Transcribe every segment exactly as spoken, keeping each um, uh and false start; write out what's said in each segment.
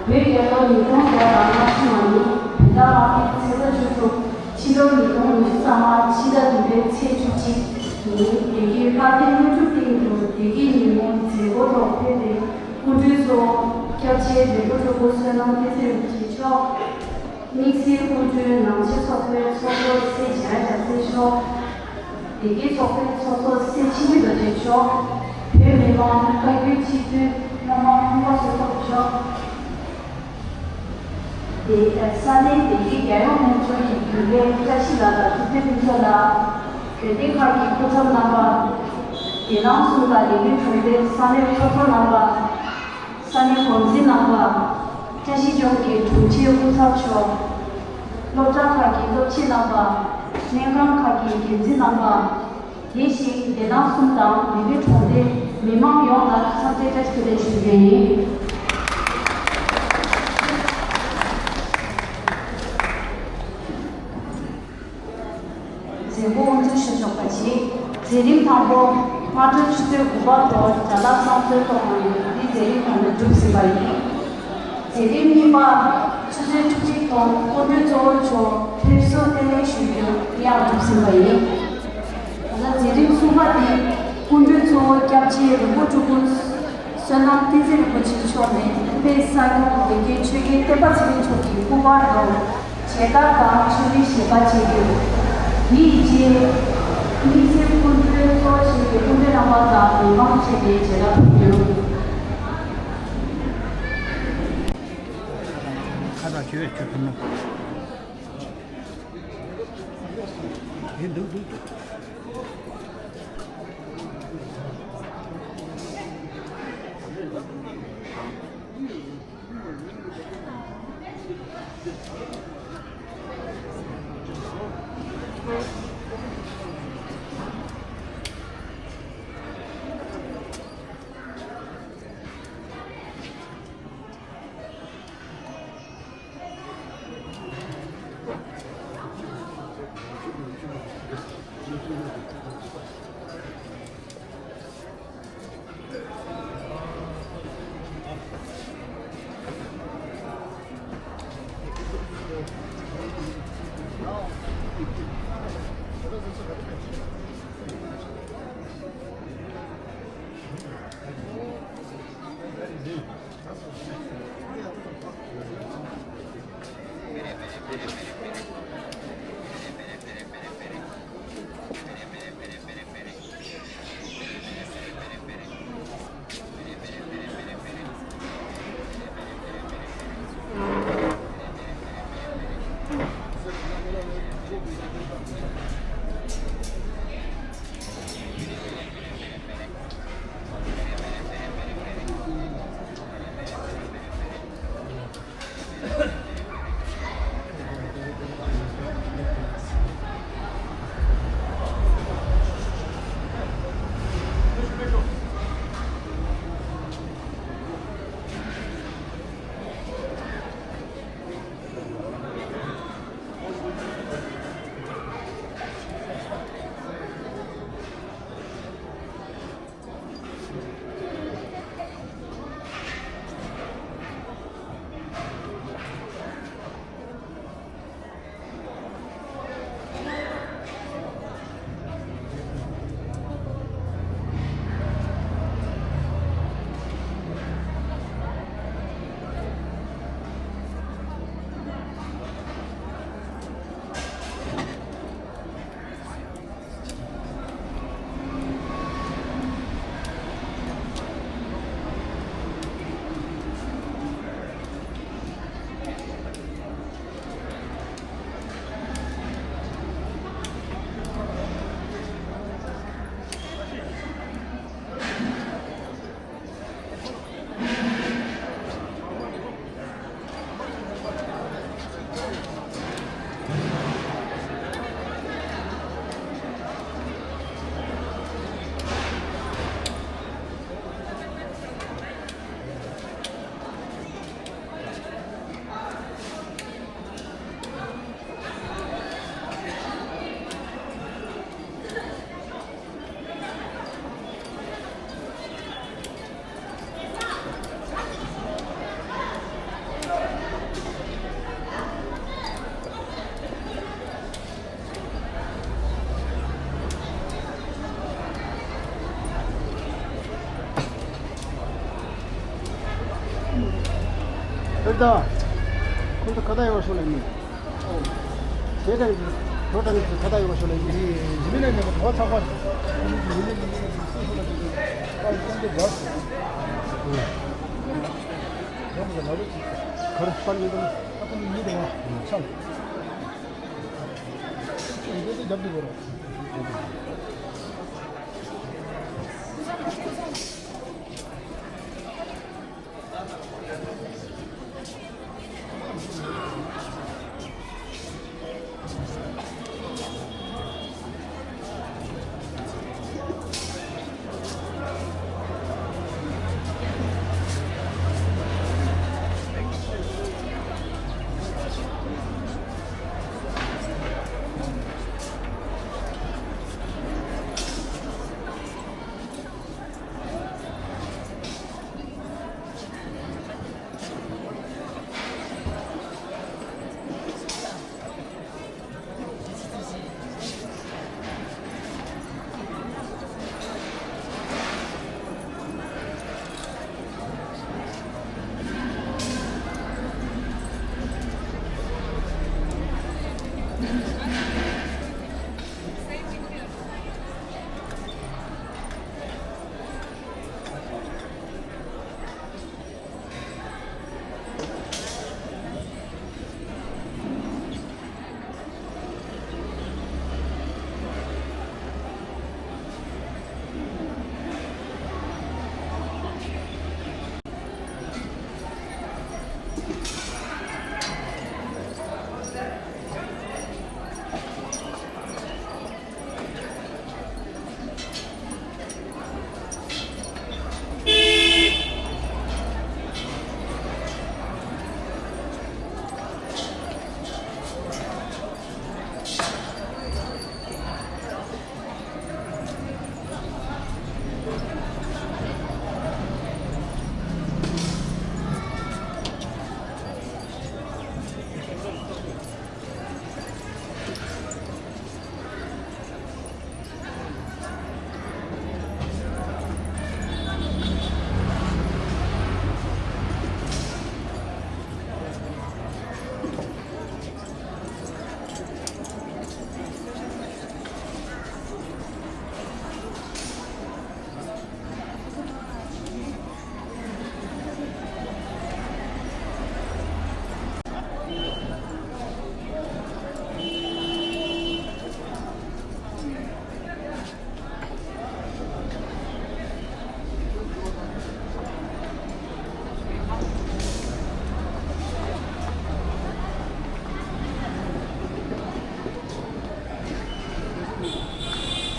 བོད་རྒྱལ་ལོ་ཉིས་སྟོང་བརྒྱ་དང་ལྔ་བཅུ་ང་གཉིས། བོད་ཟླ་ལྔ་པའི་ཚེས་བཅུ་དྲུག་ཕྱི་ལོ་ཉིས་སྟོང་ཉི་ཤུ་རྩ་ལྔ་ཕྱི་ཟླ་བདུན་པའི་ཚེས་བཅུ་གཅིག་ཉིན། བོད་ཀྱི་ལྷ་སྡེ་དངོས་གྲུབ་སྟེང་དུ་བོད་ཀྱི་ཉིན་མོ་མཛད་སྒོ་ཐོག་ཕེབས་པའི་སྐུ་མགྲོན་གཙོ་བོ་སྐྱབས་རྗེ་རིན་པོ་ཆེ་བསོད་ནམས་བསྟན་འཛིན་རིན་པོ་ཆེ་མཆོག་དམིགས་བསལ་སྐུ་མགྲོན་ནང་ཆེན་ཚོགས་པའི་ཚོགས་གཙོ་སྲས་འཇམ་དབྱངས་རྒྱལ་མཚན་མཆོག་དེ་གའི་ཚོགས་པའི་ཚོགས་གཙོ་སྲས་འཆི་མེད་རྡོ་རྗེ་མཆོག་བོད་མི་མང་བཀའ་བརྒྱུད་སྤྱི་འཐུས་སློབ་མ་ཁོང་པ་བསོད་སྟོབས་མཆོག་དེ་ས་གནས་དེ་གའི་རྒྱལ་ཡོངས་ལྷན་ཚོགས་ཀྱི་རྒྱུན་ལས་བཀྲ་ཤིས་ལགས་དང་ཐུབ་བསྟན་ཕུན་ཚོགས་ལགས། དད་ལྡན་ཁག་གི་སྐུ་ཚབ་རྣམ་པ། དེ་ནང་གསུམ་དང་ལས་མི་གྲོང་སྡེའི་ས་གནས་ཚོགས་གཙོ་རྣམ་པ། ས་གནས་འགོ་འཛིན་རྣམ་པ། བཀྲ་ཤིས་ལྗོངས་ཀྱི་དྲུང་ཆེ་སྐུ་ཚབ་མཆོག་སློབ་གྲྭ་ཁག་གི་སློབ་སྤྱི་རྣམ་པ། སྨན་ཁང་ཁག་གི་འགན་འཛིན་རྣམ་པ། དེ་བཞིན་བདེ་ཐང་གསུམ་དང་ལི་ལི་གྲོང་སྡེའི་མི་མང་ཡོངས་ལ་འཚམས་འདྲི་བཀྲ་ཤིས་བདེ་ལེགས་ཞུ་རྒྱུ་ཡིན། མཛད་སྒོ་དབུ་འཛུགས་ཞུ་ཆོག་པ་བྱེད། མཛད་རིམ་དང་པོ་སྔ་དྲོ་ཆུ་ཚོད་དགུ་པ་ཐོག་ཇ་ལག་བསང་གསོལ་ཐོག་ནས་འདི་མཛད་རིམ་ནང་ལ་གྲུབ་ཟིན་པ་ཡིན། མཛད་རིམ་གཉིས་པ་ཆུ་ཚོད་བཅུ་གཅིག་ཐོག་སྐུ་མགྲོན་གཙོ་བོ་མཆོག་ཕེབས་བསུ་སྣེ་ལེན་ཞུ་རྒྱུ་དེ་ཡང་གྲུབ་ཟིན་པ་ཡིན། ད་ལྟ་མཛད་རིམ་གསུམ་པ་དེ་སྐུ་མགྲོན་གཙོ་བོ་སྐྱབས་རྗེ་རིན་པོ་ཆེ་སྐུ་བསོད་ནམས་བསྟན་འཛིན་རིན་པོ་ཆེ་མཆོག་ནས་སྤུན་པའི་ས་སྐྱོང་དགེ་རྒན་ཆོས་རྒྱལ་བསྟན་པ་ཚེ་རིང་མཆོག་གི་སྐུ་པར་དུ་མཇལ་དར་དང་ཕྱག་རིས་ཞལ་པར་བཅས་ཡོད། དེའི་རྗེས་དམིགས་བསལ་སྐུ་མགྲོན་གཙོ་བོ་བཞིན་གྱི་སྐུ་མགྲོན་རྣམ་པ་དང་ལས་ཁང་བཅས་ནས་མཇལ་དར་ཕུལ་ཡོད། ཁ་བཏགས་བཅོས་བཅོས་ཐུབ་ནོ། དེ་འདུག་འདུག་ད། ཁོང་ཚོ་ཁ་བརྡ་ཡོད་ཤོག་ལ་ཡིན། ཞེ་དྲག་གི་ཁོ་ད་ནི་ཁ་བརྡ་ཡོད་ཤོག་ལ་ཡིན། ཡིན་ནས་ནས་གོ་ཚགས་པ། ཡིན་ནས་ནས་སུ་ཤོག་ལ་ཡིན། ཁ་བརྡ་ཡོད་ཤོག་ལ་ཡིན། ཁ་རུ་པར་ཡོད་དམ། ཨ་ཁོང་གཉིས་དེ་བ་ཆང་། ཁྱོད་ཚོ་རྒྱབ་ཏུ་བོར།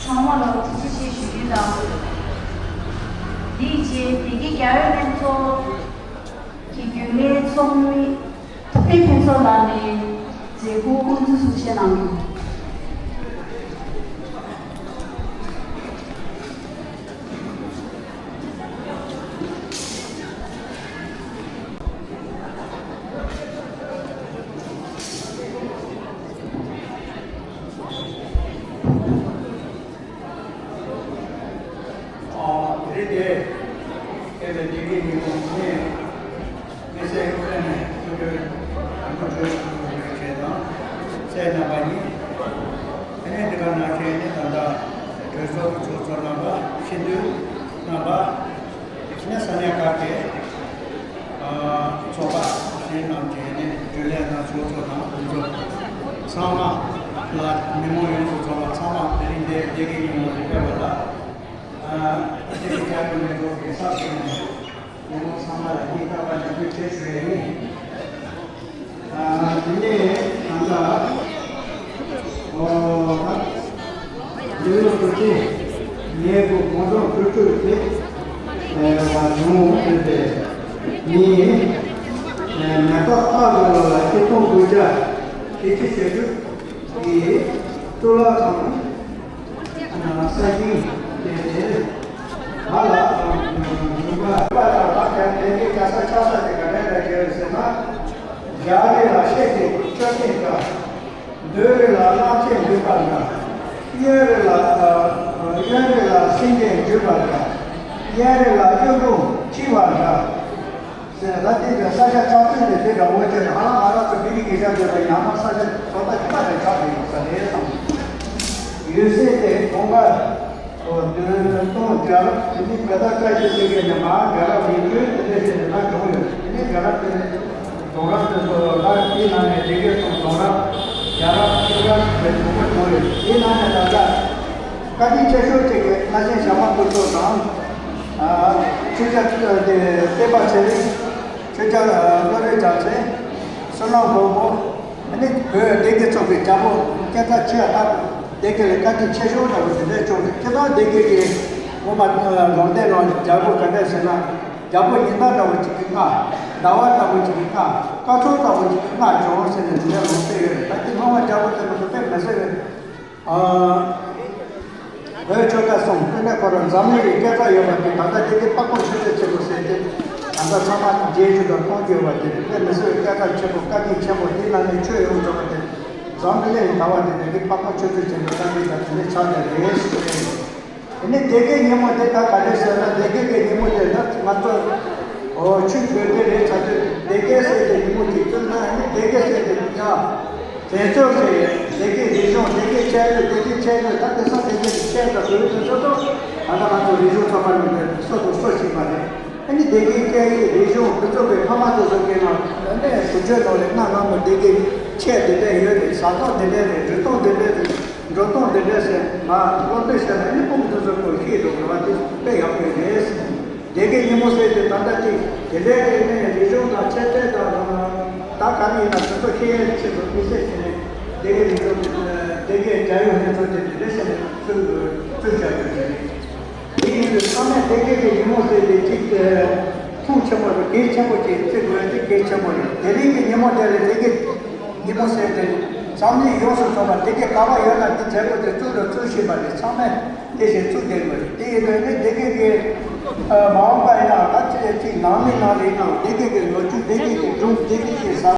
ཚང་མ་ལ་ཐུགས་རྗེ་ཆེ་ཞུ་རྒྱུ་དང་། འདིའི་རྗེས་བདེ་སྐྱིད་རྒྱལ་ཡོངས་ལྷན་ཚོགས་ཀྱི་རྒྱུན་ལས་ཚོགས་མི་ཐུབ་བསྟན་ཕུན་ཚོགས་ལགས་ནས་མཛད་ཁུར་དབུ་འཛུགས་གསུང་བཤད་གནང་རྒྱུ། ཨ་རེད་དེ། སྐད་ཆ་འདི་གི་ཉིན་མོ་ནས་མི་སེར་ཁོ་ནས་སྐུ་མགྲོན་སྐུ་མགྲོན་གྱི་གྲས་དང་སེར་རྣམ་པ་གཉིས། དེ་ནས་འདི་ག་ནང་བཞིན་ནི་ད་ལྟ་གྲོས་ཚོགས་ཀྱི་ཚོགས་གཙོ་རྣམ་པ། སྤྱི་འཐུས་རྣམ་པ། དེ་ནས་ས་གནས་ཁག་གི་ཨ་ཚོགས་པ་གཞན་རྣམས་ཀྱི་ནི་རྒྱུན་ལས་དང་ཚོགས་གཙོ་དང་དེ་ཚོ་ཚང་མ་ལ་མི་མང་ཡོངས་སུ་ཚོགས་པ་ཚང་མ་དེ་རིང་འདིར་བདེ་སྐྱིད་ཉིན་མོ་ལ་ཕེབས་པ་ལ་ཨ་སྤྱི་འཐུས་རྒྱ་གར་ལྷན་ཚོགས་ཀྱི་ཚབ་ཞུས་ནས་མི་མང་ཚང་མ་ལ་སྙིང་ཐག་པ་ནས་ཐུགས་རྗེ་ཆེ་ཞུ་ཡ་ཡིན། ཨ་དེ་ནས་ད་ལྟ་ཨོ། འདི་ལོ་ཚོ་ཆེ། ངའི་བུ་གོང་ས་ཁྲུས་ཁྲུས་ཏེ། ཨེ་བ་ལུང་ཕུལ་ཏེ། ངའི་ཨེ་མེ་ཏོག་ཕག་གི་ལོ་ལ་ཆེ་མཐོང་དགོས་ཆ། ཁྱེད་ཀྱི་བྱེད་སྒྲུབ་ཀྱི་གཙུག་ལག་ཁང་། ས་ཞིང་དེ་དེ་བ་ལ་ལུང་པ་པ་དང་བ་དང་དེ་གའི་ག་ས་ཆ་ས་དེ་ག་ནས་ལ་བརྒལ་ཟེར་ན། རྒྱ་རི་ལ་ཤེས་ཀྱི་ཆོས་ཀྱི་འདྲ། མདོ་རི་ལ་གླང་ཆེན་འདུས་པ་འདྲ། གཡོན་རི་ལ་གཡོན་རི་ལ་སེང་གེ་འདུས་པ་འདྲ། གཡས་རི་ལ་གཡུ་འབྲུག་འཁྱིལ་བ་འདྲ། ཟེར་ན་ད་དེ་ཡང་ས་ཆ་ཆགས་ཚུལ་ནས་དེ་འདྲ་འོ་བྱས་ནས་ཧ་ལམ་ང་རང་ཚོ་བོད་རིགས་སྐད་ཆ་འདོད་པ་ཡང་ན་ས་ཆ་ཚོ་ད་ཁྱི་པ་རེ་ཆགས་བསྡད་ཡོད་ས་རེད་བསམ། ཡོད་ཚད་དེ་གོང་ཁ་བདུན་སྟོང་བརྒྱ་རབས་དེ་ནི་བོད་ཟླ་བཅུ་གཅིག་ཚེས་བརྒྱད་ནས་མར་བརྒྱ་རབས་ཉི་ཤུ་དེ་འདྲ་བྱས་ནས་ད་བྱུང་ཡོད། དེ་ནི་བརྒྱ་རབས་དེ་ནི་གདུང་རབས་དེ་ཚོ་ལ་དེའི་ནང་ནས་སྡེ་དགེ་གསུམ་གདུང་རབས་བརྒྱ་རབས་བཅུ་གྲངས་དེ་དྲུག་པ་བྱུང་ཡོད། དེའི་ནང་ནས་ད་ལྟ་བཀའ་དྲིན་ཆེ་ཤོས་གཅིག་གི་ལྷ་ཆེན་ཞྭ་དམར་སྐུ་ཚོགས་དང་། ཨ། ཆོས་རྒྱལ་དེ་བསྟན་པ་ཚེ་རིང་། ཆོས་རྒྱལ་བློ་གྲོས་རྒྱལ་མཚན། བསོད་ནམས་མགོན་པོ། ཨ་ནི་བོད་སྡེ་དགེ་ཚོགས་པའི་རྒྱལ་པོ་སྐལ་བཟང་ཆེ་བ་ལྟར་སྡེ་དགེ་ལ་བཀའ་དྲིན་ཆེ་ཤོས་འདྲ་བོ་དེ་འདྲའི་ཕྱོགས་ནས་ཁྱེད་རང་སྡེ་དགེ་གི་ངོ་མ་ལུང་བསྟན་ནང་རྒྱལ་པོ་ག་འདྲ་ཟེར་ན། རྒྱལ་པོ་ཉི་ཟླ་འདྲ་བོ་ཅིག་གིས་བསྔགས། ཟླ་བ་འདྲ་བོ་ཅིག་གིས་བསྔགས། སྐར་ཚོགས་འདྲ་བོ་ཅིག་གིས་བསྔགས་བྱུང་ཟེར་ནས་དེ་འདྲའི་ལུང་བསྟན་ཡོད་རེད། ད་དེ་སྔོན་མ་རྒྱལ་པོ་དེ་ཚོ་དཔེ་མི་སྲིད་རེད། ཨ། བོད་ཆོལ་ཁ་གསུམ་སྤུན་ཟླ་ཁོ་རང་འཛམ་གླིང་གི་སྐད་གྲགས་ཡོད་པ་དེ་ད་ལྟ་སྡེ་དགེ་དཔའ་བོ་ཆོས་རྗེ་ཆེན་པོ་ཟེར་ཏེ། ད་ལྟ་ཚང་མ་མཇལ་རྒྱུ་དང་མཐོང་རྒྱུ་ཡོད་པ་དེ་དཔེ་མི་སྲིད་པའི་སྐད་གྲགས་ཆེན་པོ་བཀའ་དྲིན་ཆེན་པོ་དེའི་ནང་ནས་ཆོས་ཡོངས་རྫོགས་པ་དེ་འཛམ་གླིང་གི་ད་བར་དེ་སྡེ་དགེ་དཔའ་བོ་ཆོས་རྗེ་ཆེན་པོའི་བཀའ་དྲིན་དང་དེ་འདྲའི་ཆ་དེ་རེད་ཟེར། དེ་ནས་སྡེ་དགེ་ཉིན་མོ་དེ་ད་ག་རེ་ཟེར་ན། སྡེ་དགེ་གི་ཉིན་མོ་དེ་ད་ང་ཚོ་ཨོ་ཆོས་བོད་དེ་རེད་ཆ་དེ་སྡེ་དགེ་ཟེར་ཏེ་ཉིན་མོ་དེ་བསྐྱུར་ན་ཨ་ནི་སྡེ་དགེ་ཟེར་ཏེ་ཡ། དེ་ཚོ་གི་སྡེ་དགེ་རིག་གཞུང་སྡེ་དགེ་ཆས་ལུགས་སྡེ་དགེ་ཆས་ལུགས་ད་དེང་སང་སྡེ་དགེ་གི་ཆས་དང་དུས་དེ་ཚོ་དང་ད་ལྟ་ང་ཚོ་རིག་གཞུང་ཚོགས་པ་ནང་དུ་སོ་སོ་སོ་ཞིག་མ་རེད། ཨ་ནི་སྡེ་དགེ་སྐད་ཡིག་རིག་གཞུང་དེ་ཚོ་གི་ཕ་མ་དེ་ཚོ་གི་ནང་ཨ་ནི་བུ་བཅོལ་ནང་ལས་གནའ་སྔ་མོ་སྡེ་དགེ་ཆས་འདི་འདྲ་ཡོད་རེད། ཟ་ཐང་འདི་འདྲ་རེད། འགྲོ་སྟངས་འདི་འདྲ་རེད། འགྲོ་སྟངས་འདི་འདྲ་ཟེར་ང་སློབ་དཔོན་ཤེས་ན་ཨ་ནི་ཕུང་དེ་ཚོ་གི་ཤེས་འགྲོ་དགོས་པ་དེ་དཔེ་ཡག་པོ་རེད། སྡེ་དགེ་ཉིན་མོ་ཟེར་དུས་ད་ལྟ་ཅིག་དེ་འདྲའི་རིག་གནས་རིག་གཞུང་དང་འཆད་རྩོད་དང་ད་ག་རེ་ཡིན་ན་དེ་ཚོ་ཤེས་ཡས་ཆེད་དུ་དམིགས་བསལ་བྱས་ནས་སྡེ་དགེ་རིག་གཞུང་དེ་སྡེ་དགེ་རྒྱལ་ཡོངས་ལྷན་ཚོགས་དེ་དེ་འདྲ་བྱས་ནས་བཙུགས་བཙུགས་བཞག་རྒྱུ་རེད། དེ་ཡིན་དུས་ཚང་མས་སྡེ་དགེ་གི་ཉིན་མོ་ཟེར་དེ་གཅིག་ཐུགས་ཆེན་པོ་རེད། གལ་ཆེན་པོ་ཅིག་བརྩི་དགོས་དེ་གལ་ཆེན་པོ་རེད། དེ་རིང་གི་ཉིན་མོ་དེ་ལ་སྡེ་དགེ་ཉིན་མོ་ཟེར་དེ་འཛམ་གླིང་ཡོངས་སུ་རྫོགས་པ་སྡེ་དགེ་ག་པར་ཡོད་ན་དེ་མཛད་སྒོ་དེ་བཙུགས་དང་བཙུགས་བཞིན་པ་རེད། ཚང་མས་དེ་བཞིན་བཙུགས་བསྡད་དགོས་རེད། དེ་ཡིན་དུས་ནི་སྡེ་དགེ་གི་མ་འོངས་པ་ཡིན་ན་ད་ཅི་ཅིག་ནང་མི་ནང་རེད་ནང་སྡེ་དགེ་གི་ལོ་རྒྱུས་སྡེ་དགེ་གི་སྒྲུང་སྡེ་དགེ་གི་ཟ།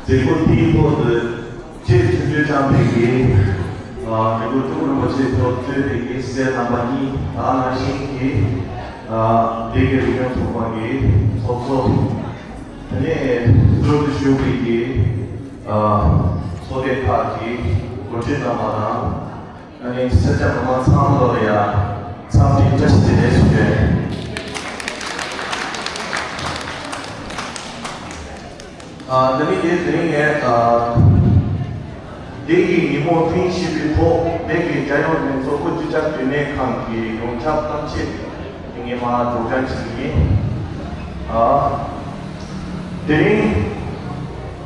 མཛད་སྒོ་འདིའི་ཐོག་ཏུ་ཆེས་མཐུན་འགྱུར་བྱམས་པའི་གི་ཨ་འབྲས་སྤུངས་ཁྲི་དཔོན་རིན་པོ་ཆེ་ཐོག་གཙོས་པའི་གི་སྲས་རྣམ་པ་གཉིས། ད་ནང་བཞིན་གྱི་ཨ་སྡེ་དགེ་རིག་གཞུང་ཚོགས་པ་གི་ཚོགས་གཙོ། དེ་ནས་ཚོགས་སུ་ཞུགས་པའི་གི་ཨ་ཚོགས་སྡེ་ཁག་གི་འགོ་ཁྲིད་རྣམ་པ་དང་། ཨ་ནི་སེར་སྐྱ་མི་མང་ཚང་མ་ལ་ཡང་འཚམས་འདྲི་བཀྲ་ཤིས་བདེ་ལེགས་ཞུ་གི་ཡིན། ཨ་འདི་ནི་དེ་དེ་རིང་ངས་ཨ་འདི་གི་ཉིན་མོ་ཐེངས་བཞི་པའི་ཐོག་སྡེ་དགེ་རྒྱལ་ཡོངས་ལྷན་ཚོགས་དབུས་སྤྱི་ཁྱབ་རྒྱུན་ལས་ཁང་གི་ཡོངས་ཁྱབ་གཏམ་བཤད་ངས་མར་སྒྲོག་སྦྱང་བྱེད་ཀྱི་ཡིན། ཨ་དེ་རིང་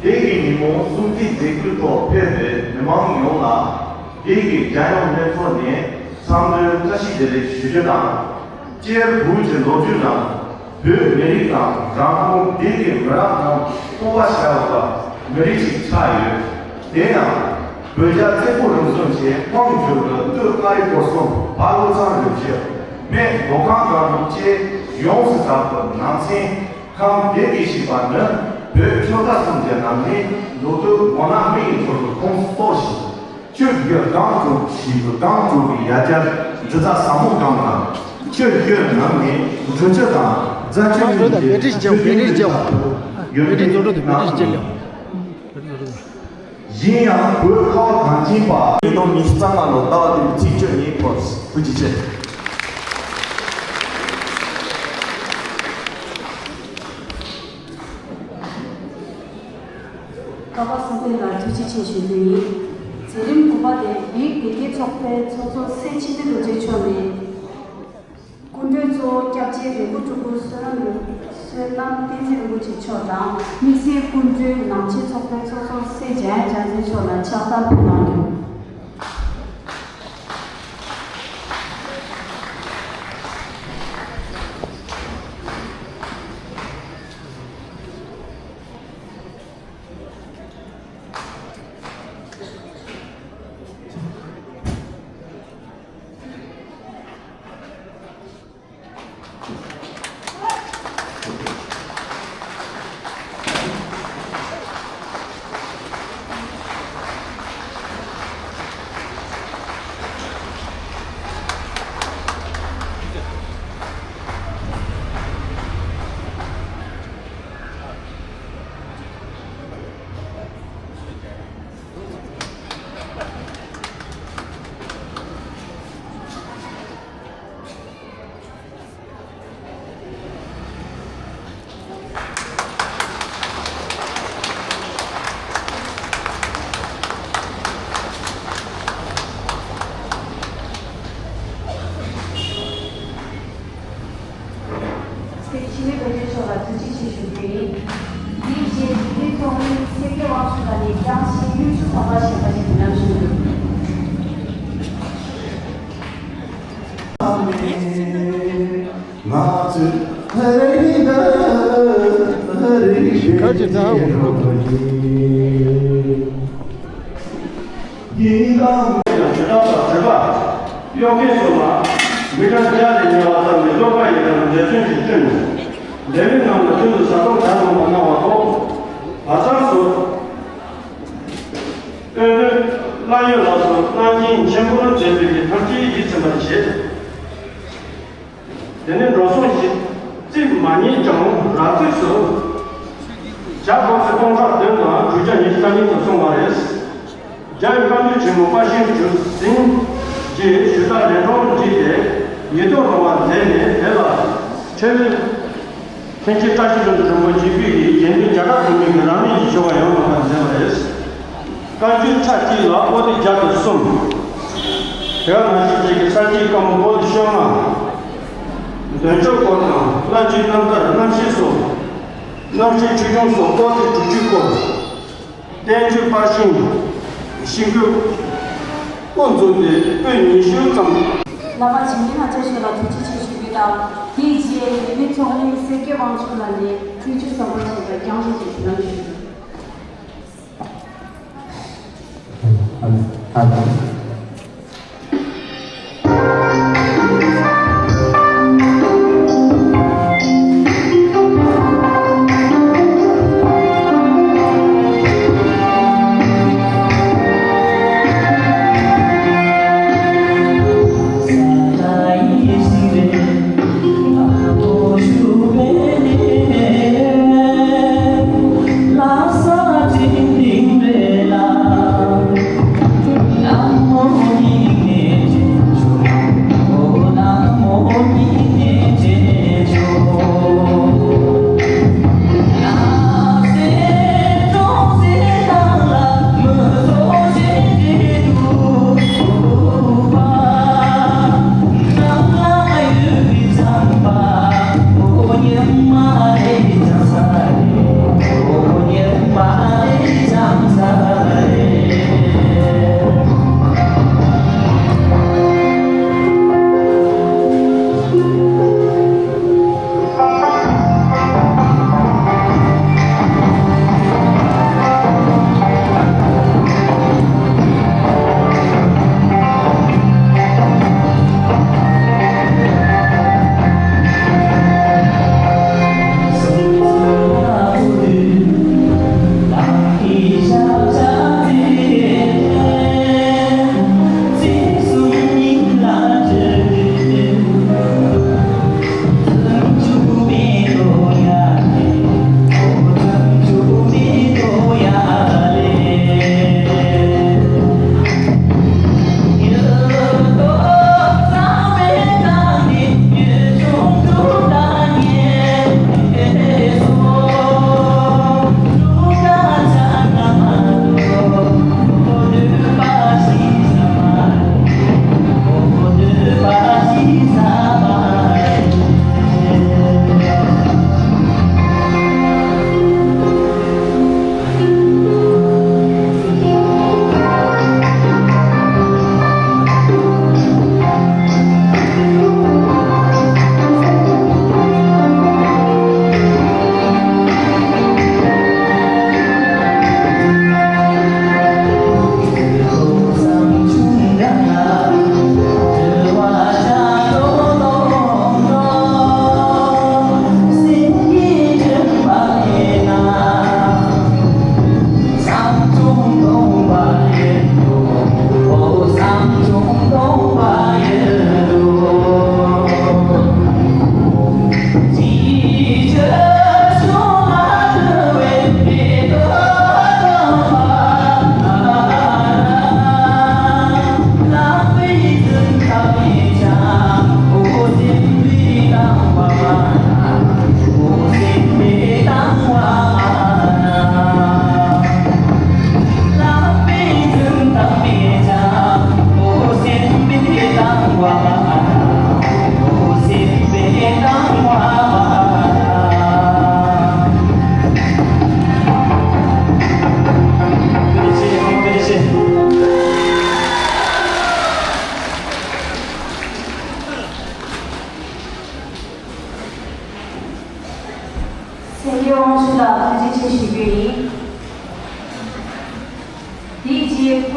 འདི་གི་ཉིན་མོ་སྲུང་བརྩིའི་མཛད་སྒོའི་ཐོག་ཕེབས་པའི་མི་མང་ཡོངས་ལ། འདི་གི་རྒྱལ་ཡོངས་ལྷན་ཚོགས་ནས་འཚམས་འདྲིའི་བཀྲ་ཤིས་བདེ་ལེགས་ཞུ་རྒྱུ་དང་། སྤྱིར་བོད་ཀྱི་ལོ་རྒྱུས་ནང་བོད་མི་རིགས་དང་རང་ཁོངས་འདི་གའི་མི་རབས་རྣམས་སྤོབས་པ་བྱ་དགོས་པ་མི་རིགས་ཤིག་ཆགས་ཡོད། དེ་ཡང་བོད་རྒྱལ་བཙན་པོ་རིམ་བྱོན་གྱི་དབང་བསྒྱུར་བའི་སྟོད་མངའ་རིས་སྐོར་གསུམ་བར་ལོ་ཙཱ་རིན་པོ་ཆེ་སྨད་མདོ་ཁམས་སྒང་དྲུག་བཅས་ཡོངས་སུ་གྲགས་པའི་ནང་ཚན། ཁམས་སྡེ་དགེ་ཞེས་པ་ནི་བོད་ཆོལ་ཁ་གསུམ་གྱི་ནང་ནས་མདོ་སྟོད་མགོ་ནག་སྨད་ཀྱི་ཚོ་ལ་ཁོངས་གཏོགས་ཤིང་། སྤྱོད་རྒྱུད་སྒང་དྲུག་ཞེས་པའི་སྒང་དྲུག་གི་ཡ་གྱལ་འབྲི་རྩ་ཟབ་མོ་སྒང་དང་། སྤྱོད་རྒྱུད་ནང་ནས་འབྲི་རྒྱུད་དང་རྫ་ཆུ་གཉིས་ཀྱི་སྤྱོད་རྒྱུད་ཀྱི་ཡོན་ཏན་ཡོད་པའི་ནང་དུ་ཡིན་ཡང་བོད་ཁ་བ་གངས་ཅན་པ། ཉིས་སྟོང་ཉི་ཤུ་རྩ་ལྔ་ལོ་ཟླ་བ་བདུན་པའི་ཚེས་བཅུ་གཉིས་སྐོར་ཐུགས་རྗེ་ཆེ། ཀ་པ་བསམ་གཏན་ལགས་ཐུགས་རྗེ་ཆེ་ཞུ་རྒྱུ་ཡིན། མཛད་རིམ་དགུ་པ་དེ་རིགས་སྡེ་བརྒྱད་ཚོགས་པའི་ཚོགས་གཙོ་སྲས་ཆེན་པོ་རྡོ་རྗེ་མཆོག་ནས། སྐུ་མགྲོན་གཙོ་བོ་སྐྱབས་རྗེ་རིག་པ་སྤྲུལ་སྐུ་བསོད་ནམས་བསོད་ནམས་བསྟན་འཛིན་རིན་པོ་ཆེ་མཆོག་དང་། དམིགས་བསལ་སྐུ་མགྲོན་ནང་ཆེན་ཚོགས་པའི་ཚོགས་གཙོ་སྲས་འཇམ་དབྱངས་རྒྱལ་མཚན་མཆོག་ལ་ཕྱག་རྟགས་ཕུལ་གནང་རྒྱུ། སྐྱབས་རྗེ་རིན་པོ་ཆེ་མཆོག་ལ་ཐུགས་རྗེ་ཆེ་ཞུ་རྒྱུ་ཡིན། དེའི་རྗེས་འདི་ཚོགས་མི་སེར་སྐྱ་དབང་ཕྱུག་ལགས་ནས་བསྐྱངས་ཆེན་གཡུ་ཆུ་ཚོགས་པ་ཞེས་པ་ཞིག་གནང་ཞུ་རྒྱུ། ཁ་ཅིག་ད་འོ་འགྲོ་གི་ཡིན། ཡིན་ཀྱང་། ཞུ་དག་དང་བྲིས་པ། གཡོག་མཁན་སོགས་ལ་མི་གྲངས་བརྒྱ་ལས་ཉེ་བ་ཙམ་ལས་ཀློག་པ་ཡི་དམ་ལས་མཚོན་གྱིས་བསྟུན། ལས་མི་རྣམས་ལ་ཀུན་ཏུ་བཟའ་འཐུང་གྲ་འགྲོ་མ་གནང་བ་ཐོག་བ་ཚང་སོགས། དཔོན་པོ་བླ་ཡོད་ལགས་སུ་གནང་སྦྱིན་ཆེན་པོར་མཛད་པའི་ཐམས་ཅད་ཡིད་ཚིམ་པར་བྱེད། དེ་ནས་འགྲོ་སོང་ཞིག་རྩིས་མ་རྙེད་ཀྱང་རག་རྩིས་སུ་བྱ་སྒོར་སྟོང་ཕྲག་བདུན་དང་དྲུག་བརྒྱ་ཉི་ཤུ་རྩ་གཉིས་སུ་སོང་བ་རེད། རྒྱལ་བའི་བཀའ་འགྱུར་ཆེན་མོ་དཔའ་ཞུམ་བྱུང་ཟིན་རྗེས་ཞུ་དག་ལས་སྒྲོམ་བསྒྲིགས་ཏེ་ཡིད་དུ་འོང་བ་མཛད་ནས་དེ་ལ་ཁྲིམས་མཐུན་ཆེན་བཀྲ་ཤིས་ལྷུན་གྲུབ་རིན་པོ་ཆེ་དབུས་ཀྱི་དགེ་འདུན་བརྒྱ་ཕྲག་དུ་མའི་རང་མོས་ཀྱི་ཆོ་ག་ཡང་དག་པར་མཛད་པ་རེད། བཀའ་འགྱུར་ཕྲ་གཅིག་ལ་པོ་ཏི་བརྒྱ་དང་གསུམ། དེ་ག་ནང་བཞིན་གཅིག་གི་ས་སྐྱའི་བཀའ་འབུམ་པོ་ཏི་བཅོ་ལྔ། འདོན་ཆོག་སྐོར་དང་བླ་བརྒྱུད་རྣམ་ཐར་རྣམ་བཤད་སོགས། རྣམ་བཤད་ཆོས་སྐྱོང་སོགས་པོ་ཏི་དྲུག་ཅུ་སྐོར། བསྟན་བཅོས་པར་ཤིང་། ཤིང་བརྐོས། པོ་འཛུགས་ཏེ་པོད་ཉི་ཤུ་ཙམ། བླ་མ་འཇིགས་མེད་ལྷ་རྒྱལ་མཆོག་ལ་ཐུགས་རྗེ་ཆེ་ཞུ་རྒྱུ་དང་། དེའི་རྗེས་ལས་མི་ཚོགས་མི་སེར་སྐྱ་དབང་ཕྱུག་ལགས་ནས་དཀྱུས་མཆོད་བསགས་པ་ཞིག་ལ་བསྐྱངས་ཆེན་གྱི་དུས་ལམ་ཞུ་རྒྱུ།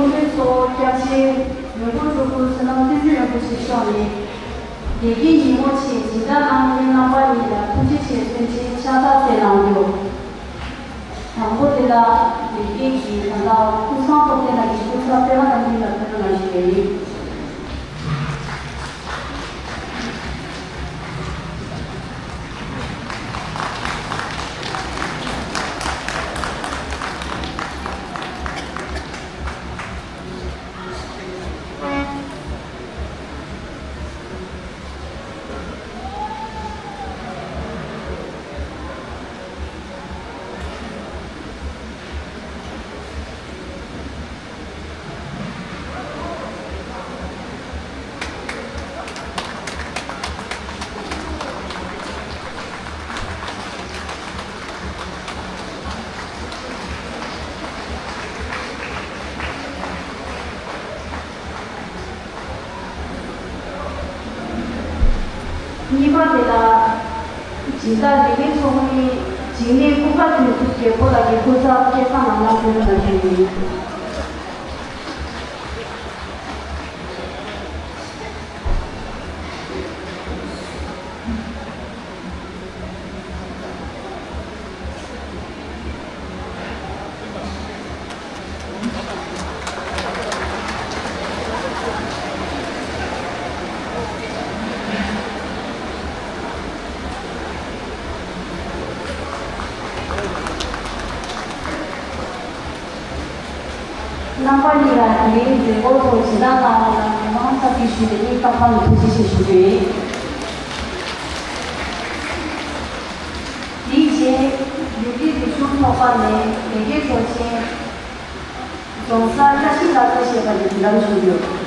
སྐུ་མགྲོན་ཚོ། སྐྱབས་རྗེ་མགོན་པོ་སྤྲུལ་སྐུ་བསོད་ནམས་བསྟན་འཛིན་རིན་པོ་ཆེ་མཆོག་ནས་བདེ་སྐྱིད་ཉིན་མོ་ཆེད་སྦྱིན་བདག་གནང་མཁན་རྣམ་པ་གཉིས་ལ་ཐུགས་རྗེ་ཆེ་ཟེར་ཕྱག་རྟགས་སྩལ་གནང་རྒྱུ། དང་པོ་དེ་ལ་བདེ་སྐྱིད་ཀྱི་དོན་དག་ཀུན་བཟང་སྟོབས་ལྡན་ལགས་ཀྱི་སྐུ་ཚབ་པད་མ་བསྟན་འཛིན་ལགས་ཕེབས་རོགས་གནང་ཞུ་ཡས་ཡིན། གཉིས་པ་དེ་ལ་སྦྱིན་བདག་ལས་སྣེ་ཚོགས་མིའི་འཇིགས་མེད་སྐུ་དཔལ་དོན་གྲུབ་རྒྱལ་པོ་ལགས་ཀྱི་སྐུ་ཚབ་སྐལ་བཟང་ལགས་ལ་ཕེབས་རོགས་གནང་ཞུ་ཡི་ཡིན། རྣམ་པ་གཉིས་ལ་དེ་རིང་མཛད་སྒོ་ཐོག་ཞལ་ལག་གནང་བ་ལ་མི་མང་ཚབ་ཀྱིས་ཞུས་ནས་སྙིང་ཐག་པ་ནས་ཐུགས་རྗེ་ཆེ་ཞུ་རྒྱུ་ཡིན། དེའི་རྗེས་ཡུལ་སྡེ་རིག་གཞུང་ཚོགས་པ་ནས་ལས་ཀའི་གྲོགས་ཆེན་རྫོང་སར་བཀྲ་ཤིས་ལགས་གཙོས་བྱས་པ་ནས་དུས་དམ་ཞུ་རྒྱུ།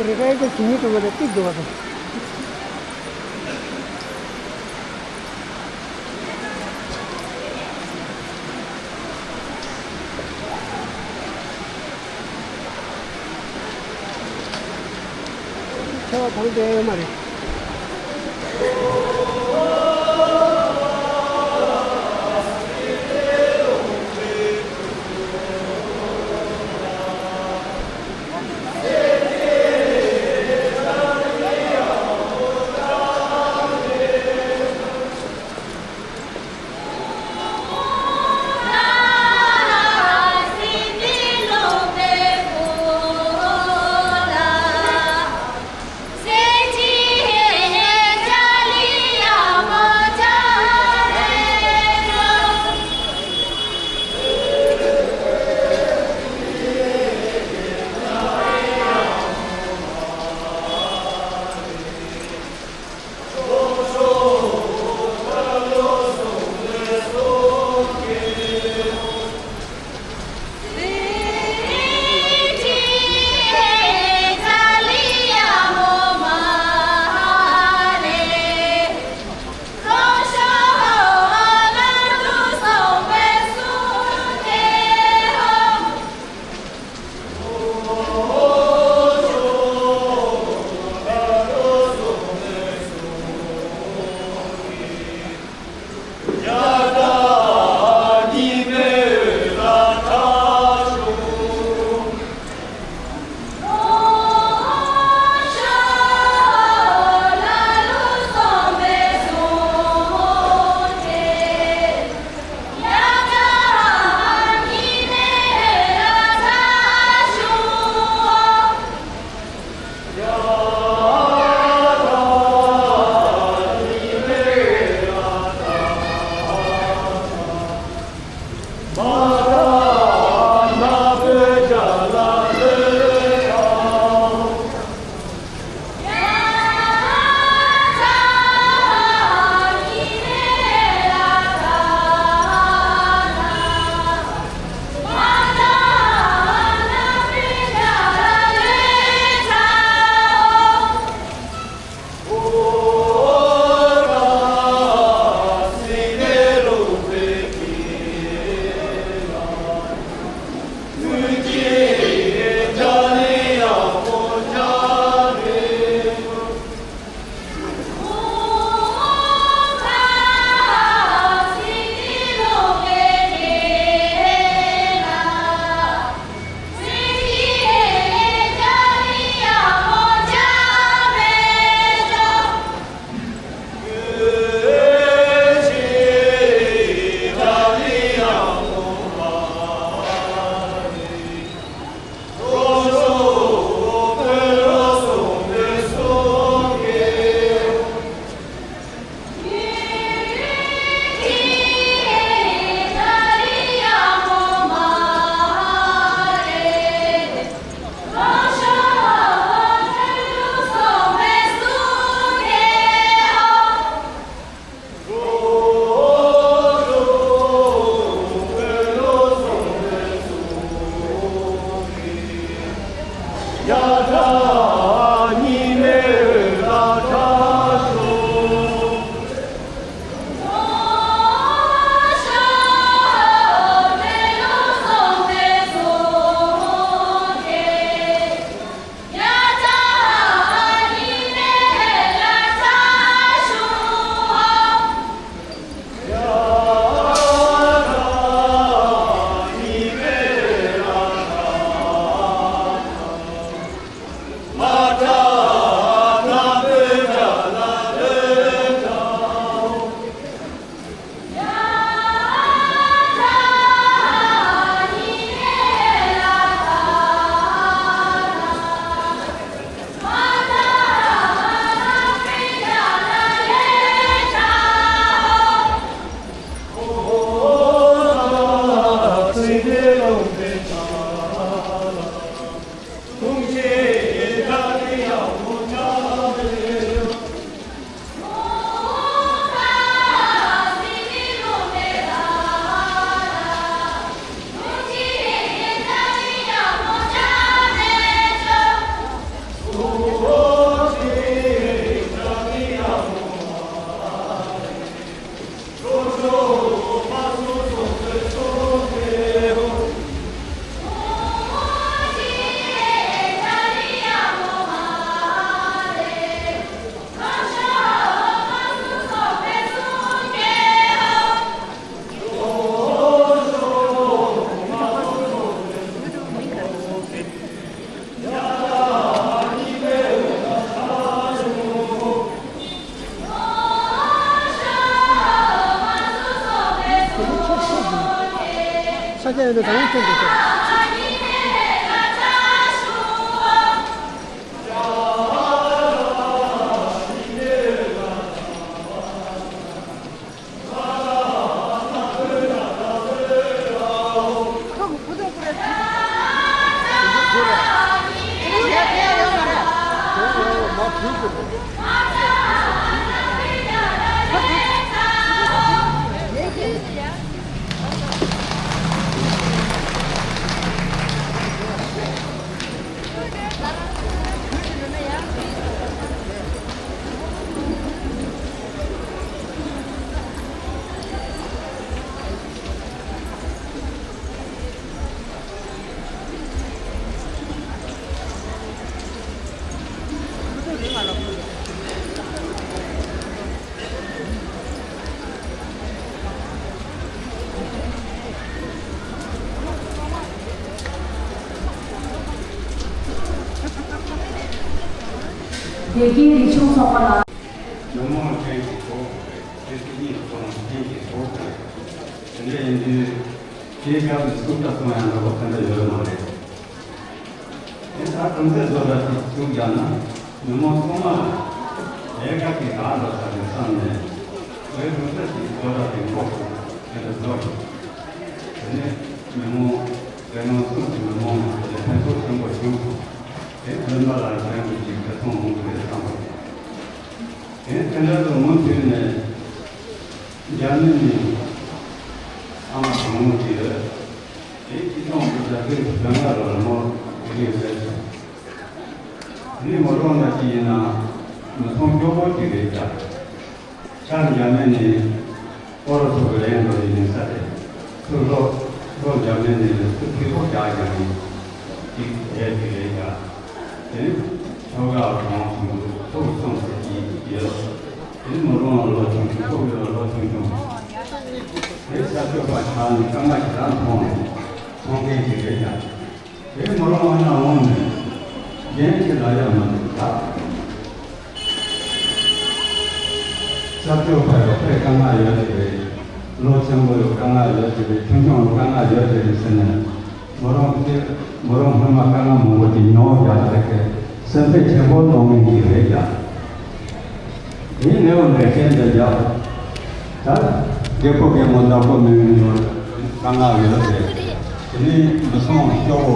རེ་ཁ་ཡིག་ཏུ་ཇི་སྙེད་འགྲོ་བ་དང་ཏིག་འགྲོ་བ་དང་། ཆེ་བ་གང་བསྡད་ཡོད་མ་རེད། ས་ཆ་ཡོད་དུ་དང་ཐོན་དུ་ཐོན། བདེ་སྐྱིད་རིག་གཞུང་ཚོགས་པ་ལ། ཉོན་མོངས་ཅན་གྱི་ཚོགས་རེད། དེ་སྲིད་ཉིད་ཚོགས་ཅན་གྱི་ཚོགས་རེད། དེ་འདྲ་ཡིན་དུས། དེའི་སྐབས་ནས་སུ་ལྟ་སོང་ཡང་འདྲ་པོ་དེ་འདྲ་ཡོད་མ་རེད། དེ་ལྟར་གྲུབ་མཐའི་བཟོ་གྲྭ་ཞིག་བཙུགས་རྒྱག་ན་ཉོན་མོངས་ཚང་མ་ལ་ལས་ཀ་གི་གང་འགྲོ་ས་རེད་བསམ་ནས། བོད་གྲུབ་མཐའ་ཞིག་བཟོ་གྲྭ་དེ་འགོ་དེ་འདྲ་བཟོ་རེད། དེ་ནས་ཉོན་མོངས་བོད་ནང་གསུམ་གྱི་ཉོན་མོངས་ལ་ཕན་ཐོགས་ཆེན་པོ་བྱུང་སོང་། དེ་བོད་པ་ལ་ཕན་ཐོགས་ཀྱི་ཁེ་བཟང་མང་པོ་རེད་བསམ་པ་རེད། དེ་དེ་འདྲ་དུ་མུ་མཐུད་ནས་རྒྱ་མི་ནི་ཨ་མ་དང་མོ་དེ་ཡོད། དེ་ཅི་ཐོང་དུ་རྒྱ་སྐད་དུ་དོན་ལ་རོལ་མོ་དེ་རིགས་རེད་ཤག་དེ་ནི་མོ་རང་ལ་ཅི་ཡིན་ན་མི་ཚང་སྐྱོ་པོ་ཅིག་རེད་ཤག་ཤར་རྒྱ་མི་ནི་ཨོ་རོ་ཚོ་གི་ལན་འགྲོ་ཡི་ཡིན་ས་རེད། ཚུར་ལོག་ལོག་རྒྱ་མི་ནི་ཚུར་ཕི་ཐོག་རྒྱག་རྒྱག་ནི་ཅིག་རེད་ཅིག་རེད་ཡ། དེ་ནི་ཁྱོ་ག་གང་སོང་ཚུར་སོང་ཟེར་གྱི་ཡོད། དེ་ནི་མོ་རང་ལ་ལོ་ཆུང་ཆུང་ཁོ་གི་ལོ་ཆུང་ཆུང་། དེ་ས་སྐྱོ་པ་ཆགས་ནི་སྐར་མ་ཞིག་རང་མཐོང་ནས་མཐོང་མཁན་ཅིག་རེད་ཡ། དེ་མོ་རང་ཨ་ན་འོང་ནས་རྒྱན་ཞིག་ལ་ཡ་མ་འདུག་ད། ས་སྐྱོ་པ་ཡོད་པའི་དཀའ་ངལ་ཡོད་ཀྱི་རེད། ལོ་ཆེན་པོ་ཡོད་དཀའ་ངལ་ཡོད་ཀྱི་རེད། ཆུང་ཆུང་ལ་དཀའ་ངལ་ཡོད་ཀྱི་རེད་ཟེར་ནས། མོ་རང་དེ་མོ་རང་སྔོན་མ་དཀའ་ངལ་མང་པོ་ཅིག་མྱོང་བཞག་ཟེར་གི་སེམས་ཁྲལ་ཆེན་པོ་གནང་མཁན་ཅིག་རེད་ཀྱང་། དེའི་ནས་འོ་འདྲ་བཤད་འདི་བཞག་ད་རྒད་པོ་རྒད་མོ་བདག་པོ་མེད་མཁན་ཡོད། དཀའ་ངལ་ཡོད་རེད། དེ་ནས་མི་ཚང་སྐྱོ་པོ་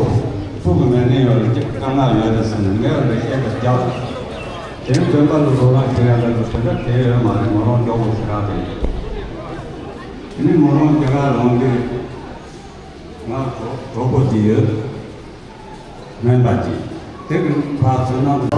ཕྲུ་གུ་མེད་མཁན་ཡོད་རེད། དཀའ་ངལ་ཡོད་རེད་ཟེར་ནས་ངས་འོ་འདྲ་བཤད་འདི་བཞག་དེ་ནས་སྟོན་པ་ལ་རོགས་རམ་བྱེད་ཡ་ལ་དེ་འདྲ་དེ་ཡོད་མ་རེད། མོ་རང་སྐྱོ་པོ་ཞེ་དྲག་རེད། དེ་ནས་མོ་རང་དེ་ག་ལོང་དེ། ང་གྲོགས་གྲོགས་པོ་ཅིག་ཡོད། སྨན་པ་ཅིག་དེ་གི་ཕར་ཚུར་ན།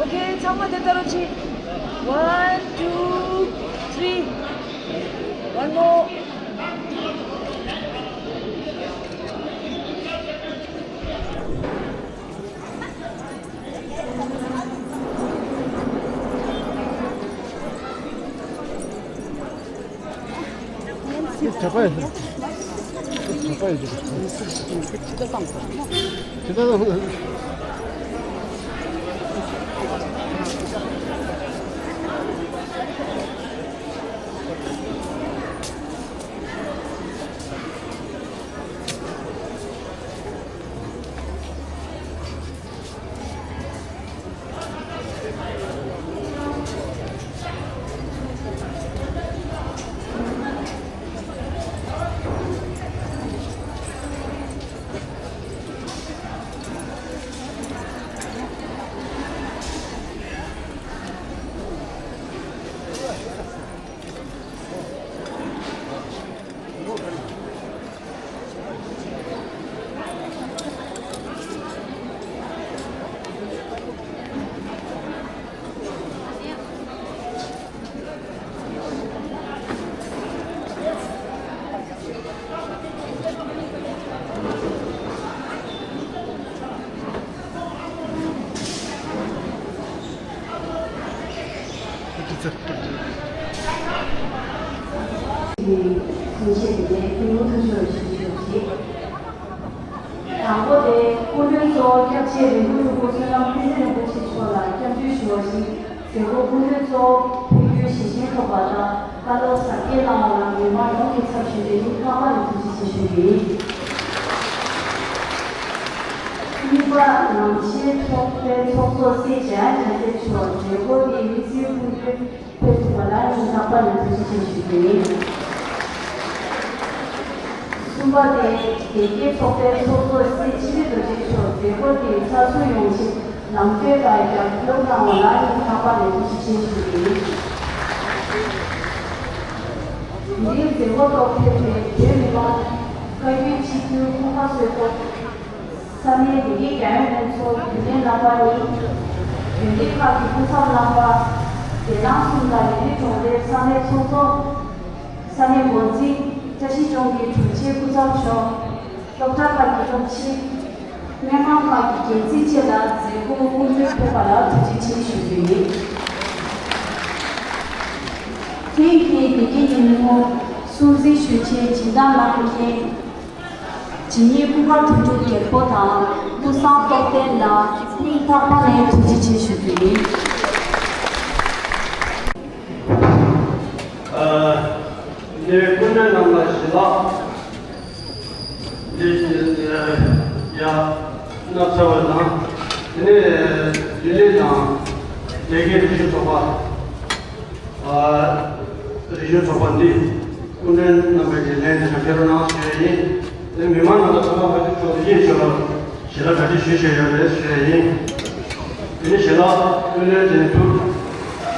Okay, ཚང་མ་དེ་ལྟ་རོགས་བྱེད། One, two, three. One more. དང་པོ་དེ་སྐུ་མགྲོན་གཙོ་བོ་སྐྱབས་རྗེ་རིན་པོ་ཆེ་སྐུ་གསོལ་ལམ་ཕུན་ཚོགས་རིན་པོ་ཆེ་མཆོག་ལ་སྐྱབས་འཇུག་ཞུ་བ་ཞིག་མཛད་སྒོ་སྐུ་མགྲོན་གཙོ་བོ་ཕེབས་རྒྱུའི་ཞལ་བཞེས་ཐོབ་པ་དང་བཀའ་སློབ་ཟབ་རྒྱས་གནང་བ་ལ་མི་མང་ཡོངས་ཀྱི་ཚབ་ཞུས་ཏེ་སྙིང་ཐག་པ་ནས་ཐུགས་རྗེ་ཆེ་ཞུ་རྒྱུ་ཡིན། གཉིས་པ་ནང་ཆེན་ཚོགས་པའི་ཚོགས་གཙོ་སྲས་འཇམ་དབྱངས་རྒྱལ་མཚན་མཆོག་མཛད་སྒོ་འདིའི་དམིགས་བསལ་སྐུ་མགྲོན་ཕེབས་ཐུབ་པ་ལ་སྙིང་ཐག་པ་ནས་ཐུགས་རྗེ་ཆེ་ཞུ་རྒྱུ་ཡིན། གསུམ་པ་དེ་དགེ་རྒན་ཚོགས་པའི་ཚོགས་གཙོ་སྲས་འཆི་མེད་རྡོ་རྗེ་མཆོག་མཛད་སྒོ་དེའི་ཚགས་ཚུད་ཡོང་ཆེད་ལམ་སྟོན་དང་རྒྱབ་སྐྱོར་གནང་བ་ལ་སྙིང་ཐག་པ་ནས་ཐུགས་རྗེ་ཆེ་ཞུ་རྒྱུ་ཡིན། འདིའི་མཛད་སྒོ་ཐོག་ཕེབས་པའི་བོད་མི་མང་བཀའ་བརྒྱུད་སྤྱི་འཐུས་སྐུ་ཁག་སོགས་ཐོག་ས་གནས་དེ་གའི་རྒྱལ་ཡོངས་དཔོན་ཚོགས་རྒྱུན་ལས་རྣམ་པ་གཉིས། རྒྱུན་ལས་ཁག་གི་སྐུ་ཚབ་རྣམ་པ། རྒྱལ་ནང་གསུམ་དང་ཡུལ་ནི་གྲོང་རྡལ་ས་གནས་ཚོགས་གཙོ། ས་གནས་འགོ་འཛིན། བཀྲ་ཤིས་ལྗོངས་ཀྱི་དྲུང་ཆེ་སྐུ་ཚབ་མཆོག་སློབ་གྲྭ་ཁག་གི་སློབ་སྤྱི། སྨན་ཁང་ཁག་གི་འགན་འཛིན་བཅས་ལ་མཛད་སྒོར་སྐུ་མགྲོན་ཕེབས་པ་ལ་ཐུགས་རྗེ་ཆེ་ཞུ་རྒྱུ་ཡིན། ཐེངས་འདིའི་བདེ་སྐྱིད་ཉིན་མོ་སྲུང་བརྩི་ཞུ་ཆེད་སྦྱིན་བདག་གནང་མཁན། ཇི་སྙེད་སྐུ་ཁམས་དོན་གྲུབ་རྒྱལ་པོ་དང་ཀུན་བཟང་སྟོབས་ལྡན་ལ་སྙིང་ཐག་པ་ནས་ཐུགས་རྗེ་ཆེ་ཞུ་རྒྱུ་ཡིན། ཨ། འདིར་སྐུ་མགྲོན་རྣམས་ལ་ཞུ་ལགས། འདི་ཡ་ན་ཚ་བ་དང་། དེ་ནས་ལི་ལི་དང་། ལས་ཀའི་རིག་གཞུང་ཚོགས་པ། ཨ། རིག་གཞུང་ཚོགས་པ་འདི་སྐུ་མགྲོན་རྣམ་པས་ཀྱི་ལན་དེ་ཚོ་ཕེབས་རོགས་གནང་ཞུ་ཡ་ཡིན། དེ་མི་མང་རྣམས་ལ་ཚང་མ་ཕ་ཚིག་ཚོགས་སུ་ཡིད་ཆེས་ལ་ཞེ་དྲག་གྲ་སྒྲིག་ཞུས་བཞག་ཡོད་རེད་ཞུ་ཡ་ཡིན། དེ་ནི་ཞེ་དྲག་སྐུ་མགྲོན་དེ་ཚོ་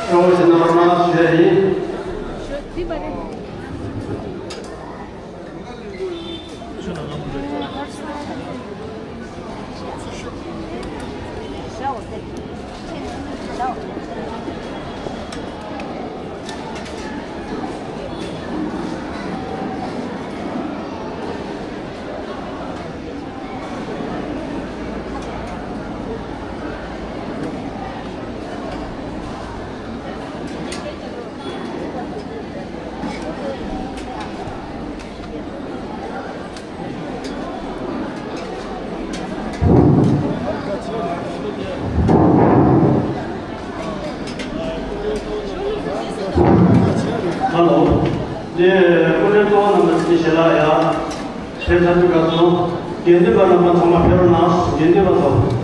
གཙོ་བོ་ཞིག་གནང་རོགས་གནང་ཞུ་ཡ་ཡིན། གཙོ་བོ་རྣམ་པ་ཚོ་ཞལ་ལག་ཡ། ཕེབས་ཚར་དུས་སྐབས་སུ་དགེ་འདུན་པ་རྣམ་པ་ཚང་མ་ཕེབས་རོགས་གནང་། དགེ་འདུན་པ་ཚོ།